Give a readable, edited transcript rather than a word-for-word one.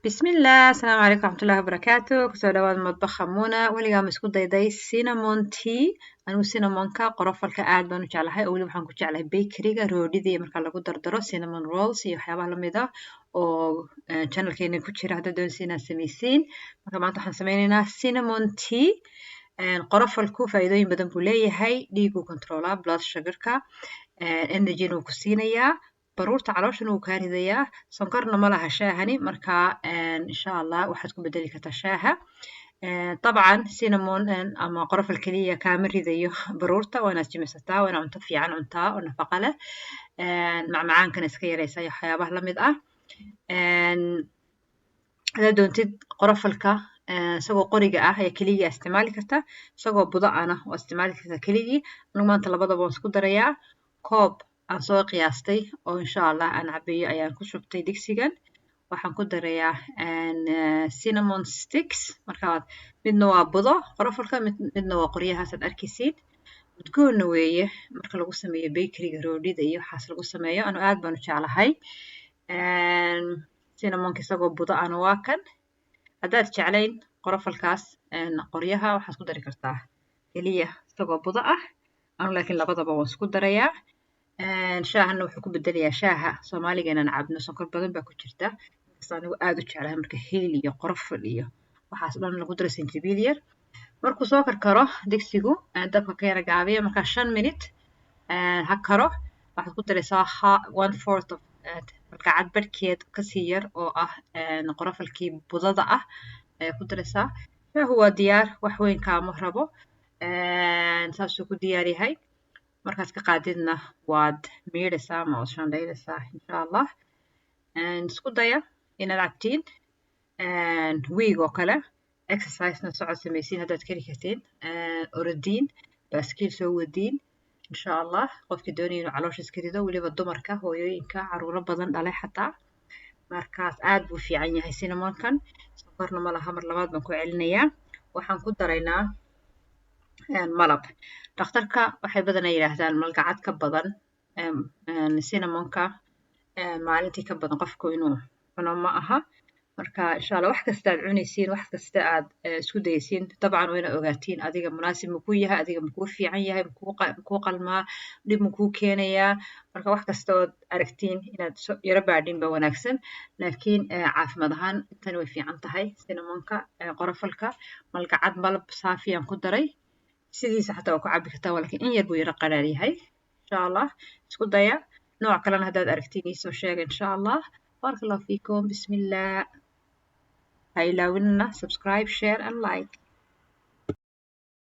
Bismillah, asalaamu calaykum waraxmatullaahi wabarakaatu. Kusoo dhawaad madbaxa Muna. Weligaa ma isku dayday cinnamon tea? Anigu cinnamonka, qorofalka, aad baan u jeclahay, oo weli waxaan ku jeclahay bakeryga roodhidii marka lagu dardaro, cinnamon rolls iyo waxyaabaha lamid ah oo channelkeena ku jira haddaad doonaysa inaad samaysiin. Marka maanta waxaan sameynaynaa cinnamon tea. Qorofalku faa'iidooyin badan buu leeyahay: dhiiguu controlaa, blood sugarka, energyna wuu ku siinayaa, baruurta calooshana wuu kaa ridayaa. Sonkorna ma laha shaahani. Marka insha Allah waxaad ku bedeli kartaa shaaha. Dabcan cinnamon ama qorofal keliya kaama ridayo baruurta. Waa inaad jimicsataa, waa inaad cunto fiican cuntaa oo nafaqa leh, macmacaankana iska yaraysa iyo waxyaabaha lamid ah. Haddaad doontid, qorofalka isagoo qoriga ah ayaa keliya isticmaali kartaa, isagoo budo ana waa isticmaali kartaa keligii. Anigu maanta labadaba waan isku darayaa. Koob aan soo qiyaastay oo insha Allah aan cabayo ayaan ku shubtay digsigan. Waxaan ku darayaa cinnamon sticks. Marka midna waa budo qorofalka, midna waa qoryahaas aad arkaysiin. Udgoonna weeye marka lagu sameeyo bakeryga, roodhida iyo waxaas lagu sameeyo. Anu aad baan u jeclahay cinnamonka isagoo budo ana. Waa kan. Haddaad jeclayn qorofalkaas qoryaha, waxaad ku dari kartaa keliya isagoo budo ah. Anu laakiin labadaba waan isku darayaa. Shaahana wuxuu ku bedelayaa shaaha Soomaaliga inaan cabno, sonkor badan baa ku jirta. Inkasta anigu aad u jeclahay marka heel iyo qorofal iyo waxaas dhan lagu daro, sanjabiil yar. Markuu soo karkaro digsigu, dabka ka yara gaabiya. Markaa 5 minute ha karo. Waxaad ku daraysaa one fourth of malgacad barhkeed kasii yar oo ah qorofalkii budada ah ayaa ku daraysaa. Shaahu waa diyaar, wax weyn kaama rabo, saasuu ku diyaar yahay. Markaad ka qaadidna waad miidhaysaa ama waad shandhaynaysaa insha Allah. Isku daya inaad cabtiin week oo kale, exercisena socod samaysiin haddaad kari kartiin, orodiin, baaskiil soo wadiin insha Allah. Qofkii doonaya inuu caloosha iska rido, weliba dumarka hooyooyinka caruuro badan dhalay xataa, markaas aad buu fiican yahay cinnamonkan. Sonkorna ma laha, mar labaad baan ku celinayaa. Waxaan ku daraynaa malab. Dhakhtarka waxay badanaa yidhaahdaan malgacad ka badan cinnamonka maalintii ka badan qofku inuu cuno ma aha. Marka insha Allah wax kasta aad cunaysiin, wax kasta aad isku dayaysiin, dabcan waa inaad ogaatiin adiga munaasib makuu yahay, adiga makuu fiican yahay, makuu qalmaa, dhib makuu keenayaa. Marka wax kasta ood aragtiin inaad yaro baadhin ba wanaagsan, laakiin caafimaad ahaan tani way fiican tahay. Cinnamonka, qorofalka, malgacad malab saafiyaan ku daray. Sidiisa xataa waa ku cabi kartaa, laakiin in yar buu yaro qaraar yahay. Insha Allah isku daya. Nooc kalena haddaad aragtiin iisoo sheega insha Allah. Baaraka Allahu fiikum. Bismillah. Ha ilaawinina subscribe, share and like.